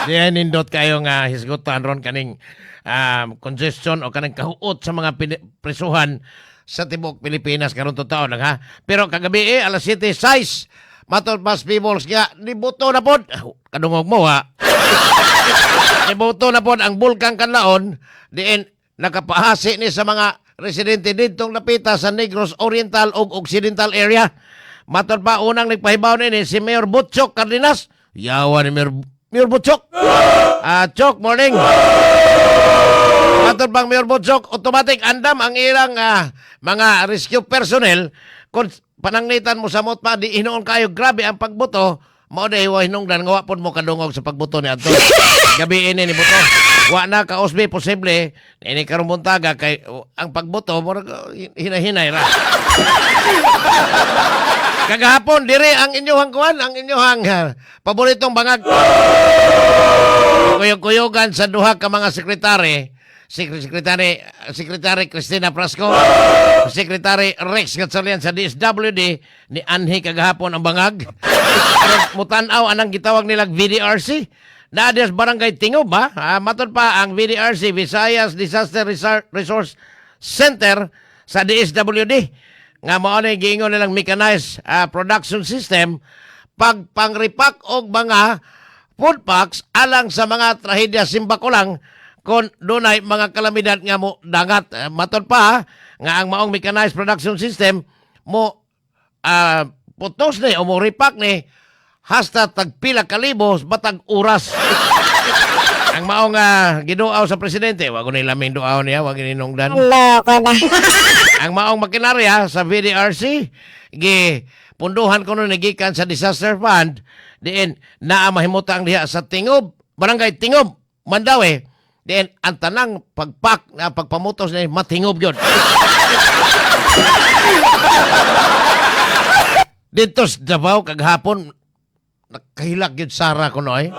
Diyan nindot kayo nga hisgutan ron kaning congestion o kaning kahuot sa mga prisuhan sa tibuok Pilipinas karon totoo lang ha. Pero kagabi eh, alas 7:06 matod pas Peoples nga nibuto na pod. Kadungog mo ha. Nibuto na pod ang Bulkang Kanlaon diin nakapahasi ni sa mga residente didtong napita sa Negros Oriental ug Occidental area. Matod pa unang nagpahibaw nini si Mayor Butchok Cardenas. Yawa ni Mayor Butchok. Ah, Chok, morning. Matod pang Mayor Butchok, automatic andam ang ilang mga rescue personnel kung pananglitan mo samot pa di hinuon kayo grabe ang pagbuto mao dahil wa hinungdan nga wa pod mo kadungog sa pagbuto ni adto. Gabi ini ni buto. Wa na ka osbi posible ini karong buntaga kay ang pagbuto murag hinahinay ra. Kagahapon dire ang inyong kuan, ang inyong paboritong bangag. Kuyog-kuyogan sa duha ka mga sekretary, Secretary Cristina Frasco, Secretary Rex Gatchalian sa DSWD ni anhi kagahapon ang bangag. Pero mutan-aw anang gitawag nilang VDRC. Naa sa Barangay Tingob ba? Matod pa ang VDRC, Visayas Disaster Resource Center sa DSWD nga mao na giingon nilang mechanized production system pag pangripak og mga food packs alang sa mga trahedya simbako lang kung dunay mga kalamidad nga mo dangat. Matod pa nga ang maong mechanized production system mo putos ni o mo repack ni hasta tagpila kalibo batag oras. Ang maong giduaw sa presidente, wa ko ni laming duaw niya, wa gininungdan. Loko na. Ang maong makinarya sa VDRC gi punduhan kuno ni gikan sa disaster fund diin naa mahimutang diha sa Tingob, Barangay Tingob, Mandaue, diin ang tanang pagpak na pagpamutos ni matingob gyud. Dito sa Davao kagahapon nakahilak gyud Sara kuno ay.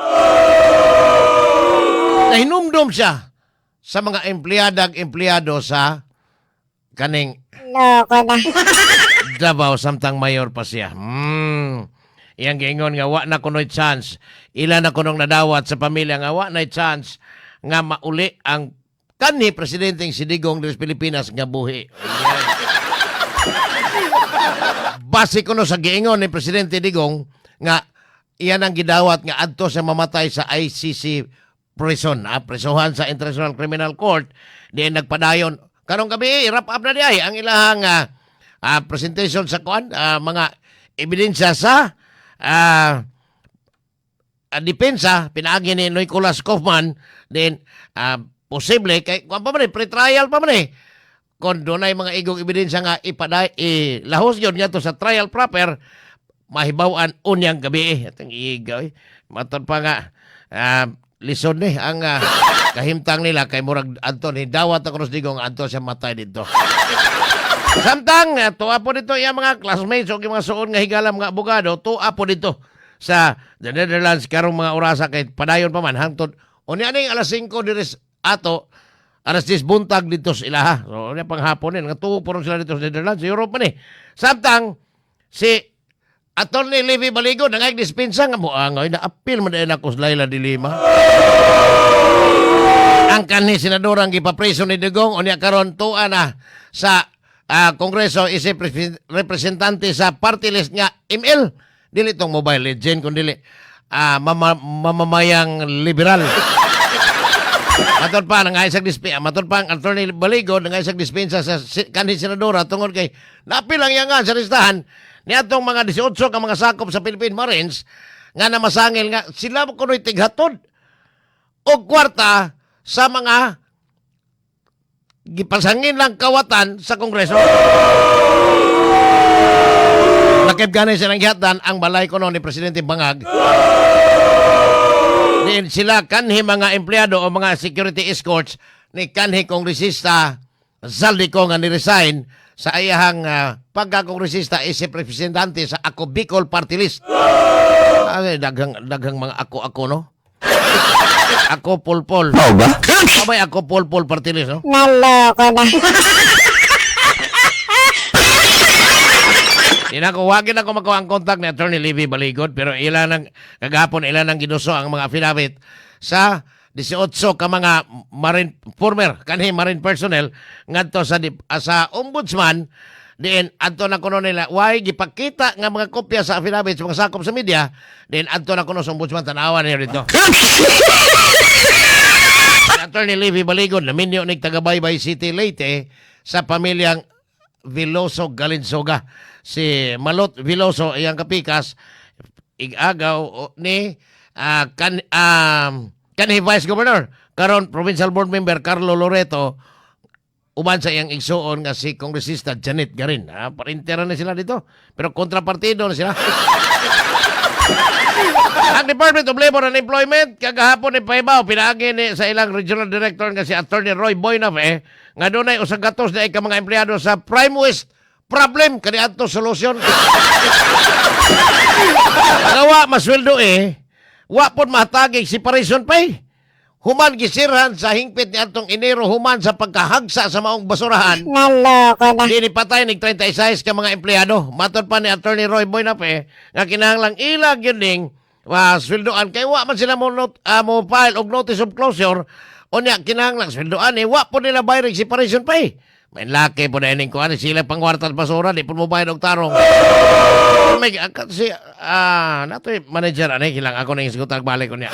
Nahinumdum siya sa mga empleadag empleyado sa kaning Loko na. Davao samtang mayor pa siya. Iyang giingon nga wa na kuno'y chance. Ila na kunong nadawat sa pamilya nga wa na'y chance nga mauli ang kanhi presidenteng si Digong ng Pilipinas nga buhi. Base kuno sa giingon ni Presidente Digong nga iyan ang gidawat nga adto siya mamatay sa ICC prison, presohan sa International Criminal Court diin nagpadayon. Karong gabi, wrap up na di ay ang ilahang presentation sa kuan, mga ebidensya sa depensa pinaagi ni Nicolas Kaufman din posible kay kuan pa man eh, pre-trial pa man eh. Kung dunay mga igong ebidensya nga ipaday ilahos yun ngadto sa trial proper mahibaw-an unyang gabi. Atong igaw eh. Matod pa nga lisod ni ang kahimtang nila kay murag adto ni dawat ang Cruz Digong adto siya matay dito. Samtang tuwa po dito iya mga classmates o mga suon nga higala mga abogado tuwa po dito sa the Netherlands karong mga orasa kay padayon pa man hangtod unya ning alas 5 diri ato alas 10 buntag dito sa ilaha. So unya panghapon ni nga tuo po ron sila dito sa Netherlands, sa Europe man eh. Samtang si Attorney Levi Baligod nangay dispensa nga mo angay na appeal man dahil ako sa Leila de Lima. Ang kanhi senadorang gipapreso ni Digong unya karon tuwa na sa Kongreso isip representante sa party list nga ML, dili tong Mobile Legend kun dili mamamayang liberal. Matod pa nang isang dispensa, matod pa ang Attorney Baligod nang isang dispensa sa kanhi senadora tungod kay napil ang iyangan sa listahan ni atong mga 18 ka mga sakop sa Philippine Marines nga namasangil nga sila kuno'y tighatod og kwarta sa mga gipasangin lang kawatan sa Kongreso. Lakip gani silang gihatan ang balay kuno ni Presidente Bangag. Din sila kanhi mga empleyado o mga security escorts ni kanhi kongresista Zaldy Co nga ni-resign sa iyahang pagkakongresista isip representante sa Ako Bicol Party List. Ay, daghang daghang mga ako-ako no. Ako Polpol. Mao ba? Abay ako Polpol Party List no. Naloko na. Di na ako, wagin ako makuha ang contact ni Attorney Levi Baligod, pero ilan ang, kagahapon, ilan ang giduso ang mga affidavit sa 18 ka mga marine former kanhi marine personnel ngadto sa ombudsman, diin adto na kuno nila why gipakita nga mga kopya sa affidavit sa mga sakop sa media. Diin adto na kuno sa ombudsman. Tanawa niyo dito. Si Attorney Levi Baligon naminyo nig taga Baybay City, Leyte sa pamilyang Veloso Galinsoga. Si Malot Veloso, iyang kapikas, igagaw ni kanhi Vice Governor karon Provincial Board Member Carlo Loreto uban sa iyang igsuon nga si Kongresista Janet Garin. Ah, parintera na sila dito. Pero kontrapartido na sila. Ang Department of Labor and Employment kagahapon ni pahibaw pinaagi ni sa ilang regional director nga si Attorney Roy Boynafe nga dunay usa gatos na ka mga empleyado sa Prime West problem kaniadto solusyon. Gawa masweldo eh, wa pod mahatagig separation pay. Human gisirhan sa hingpit ni atong Enero human sa pagkahagsa sa maong basurahan. Naloko na. Di ni patay nig 36 ka mga empleyado. Matod pa ni Attorney Roy Boynafe nga kinahanglang ilag yun ning sweldoan kay wa man sila mo file og notice of closure. Unya kinahanglang sweldoan eh wa po nila bayad separation pay. May laki po na ining kuan sila pangwarta at basura di po mo bayad og tarong. May si natoy manager ani kilang ako ning isgutan balik ko niya.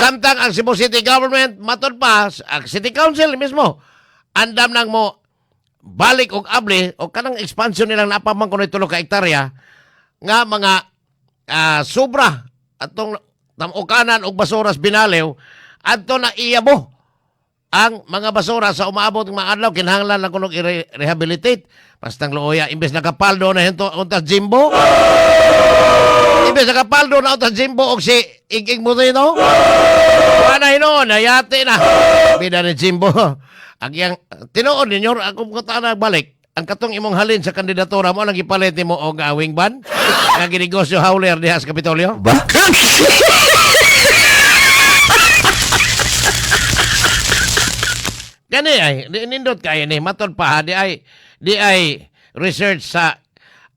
Samtang ang Cebu City Government matod pa ang City Council mismo andam nang mo balik og abli o kanang expansion nilang napaman kuno 3 ka hektarya nga mga sobra atong tamukanan og basuras binaliw adto na iyabo ang mga basura sa umaabot ng mga adlaw. Kinahanglan lang kuno i-rehabilitate. Bastang luoya, imbes nakapaldo na hinto untas Jimbo, imbes nakapaldo na untas Jimbo og si Igig Moreno, wala hinuon, nayati na bida ni Jimbo ang iyang tinuod ninyo. Ako ko balik ang katong imong halin sa kandidatura mo lang gipalit nimo og wing ban nga ginegosyo hauler diha sa Kapitolyo. Ba? Gani ay, nindot kayo ni, matod pa, ha, di ay research sa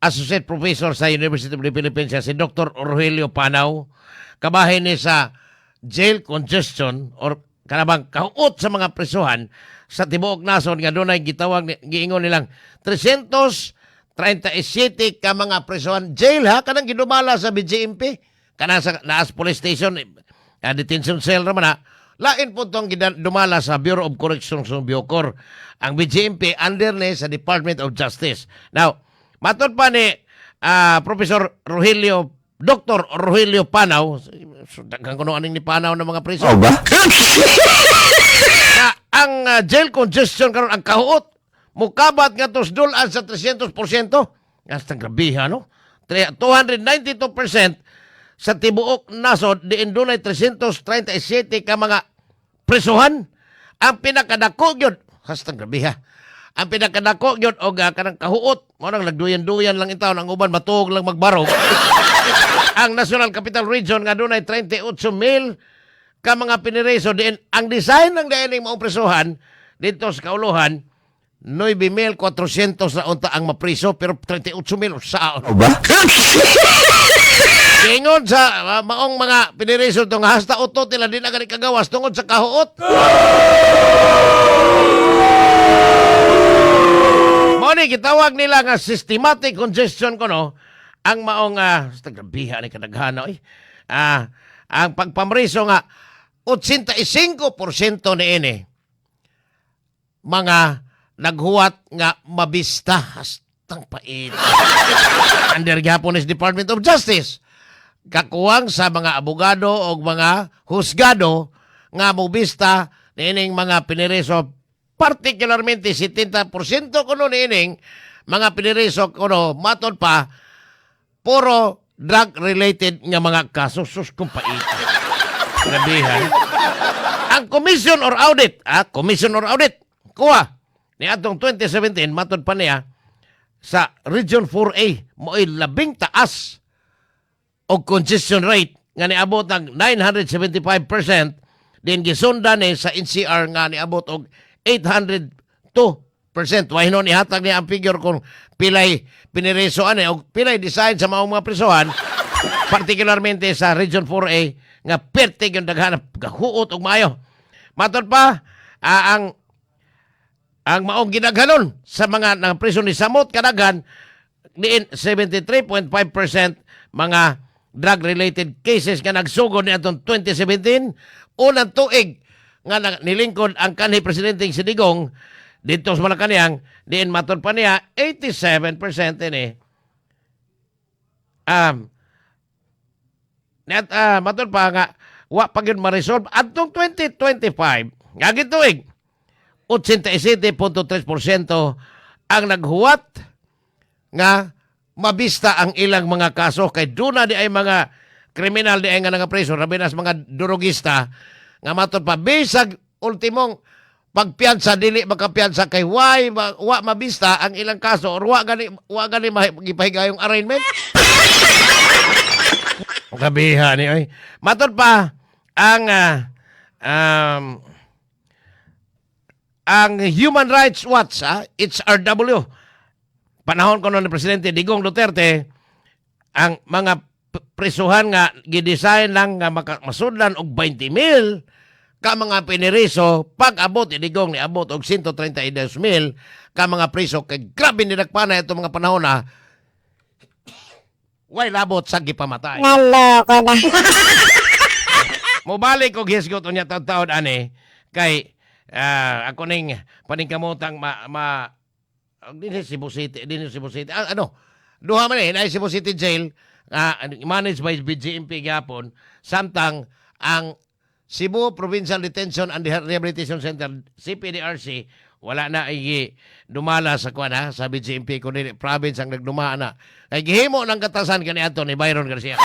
associate professor sa University of the Philippines si Dr. Rogelio Panau, kabahin ni sa jail congestion or kanabang kahuot sa mga presuhan sa tibuok nasod nga dunay gitawag giingon nilang 337 ka mga presuhan jail ha, kanang gidumala sa BJMP, kanang sa naas police station, detention cell raman ha. Lain po itong dumala sa Bureau of Corrections ng Bucor. Ang BJMP under ni sa Department of Justice. Now, matod pa ni Professor Rogelio, Dr. Rogelio Panau, so, daghan kuno aning ni Panau ng mga preso O ba? Na ang jail congestion karon, ang kahuot mukabat nga dulan sa 300%. Hasta grabiha, no? 292% sa tibuok nasod diin dunay 337 ka mga presuhan. Ang pinakadako gyud, hasta grabiha. Ang pinakadako gyud og kanang kahuot mo nang nagduyan-duyan lang intawn, ang uban matuog lang magbarog. Ang National Capital Region nga dunay 38,000 ka mga pinireso diin ang design ng diining maong presuhan dito sa kauluhan 9,400 na unta ang mapriso, pero 38,000 sa O ba? Ingon sa maong mga pinireso to nga hasta utot nila di na gani kagawas tungod sa kahuot. Mao ni gitawag nila nga systematic congestion kono ang maong uh, grabiha ni kadaghana oy. Ang pagpamriso nga 85% niini mga naghuwat nga mabista, hastang pait. Under gihapon is Department of Justice. Kakuwang sa mga abogado o mga husgado nga mobista niining mga piniriso, particularmente 70% kuno niining mga piniriso kuno, matod pa, puro drug-related nga mga kaso. Sus kung pait. Grabehan. Ang Commission or Audit, Commission or Audit, kuha, ni atong 2017, matod pa niya, sa Region 4A, mo'y labing taas og congestion rate nga niabot ng 975%, din gisundan ni sa NCR nga niabot og 802%. Why hinon ihatag niya ang figure kung pilay pinireso ani og pilay design sa maong mga presohan, particularmente sa Region 4A. Nga pertig yung daghan, gahuot og maayo. Matod pa, ang maong gidaghanon sa mga nang preso ni samot kadaghan diin 73.5% mga drug-related cases nga nagsugod ni atong 2017, unang tuig nga nilingkod ang kanhi presidente si Digong dito sa Malacanang. Diin matod pa niya 87% ini net matod pa nga wa pa gyud ma-resolve adtong 2025 nga gituig, 87.3% ang naghuwat nga mabista ang ilang mga kaso kay duna di ay mga kriminal di ay nga nga preso, labi na sa mga durugista, nga matod pa bisag ultimong pagpiyansa dili makapiyansa kay why wa mabista ang ilang kaso or wa gani gipahigayong arraignment. Kabiha ni oy. Matod pa ang Human Rights Watch, HRW, panahon ko ni Presidente Digong Duterte, ang mga prisuhan nga gidesign lang nga masudlan og 20,000 ka mga piniriso, pag abot ni Digong ni abot og 132,000 ka mga priso kay grabe ni nagpana itong mga panahon na way labot sa gipamatay. Naloko na. Mobalik og hisgot unya taon-taon ani kay ako ning paningkamotang ma, ma dinhi Cebu City, dinhi Cebu City. Ano? Duha man eh, na Cebu City Jail managed by BJMP gyapon, samtang ang Cebu Provincial Detention and Rehabilitation Center, CPDRC, wala na ay dumala sa kuan ha, sa BJMP kundi province ang nagduma na. Kay gihimo ng katasan kani ato ni Byron Garcia.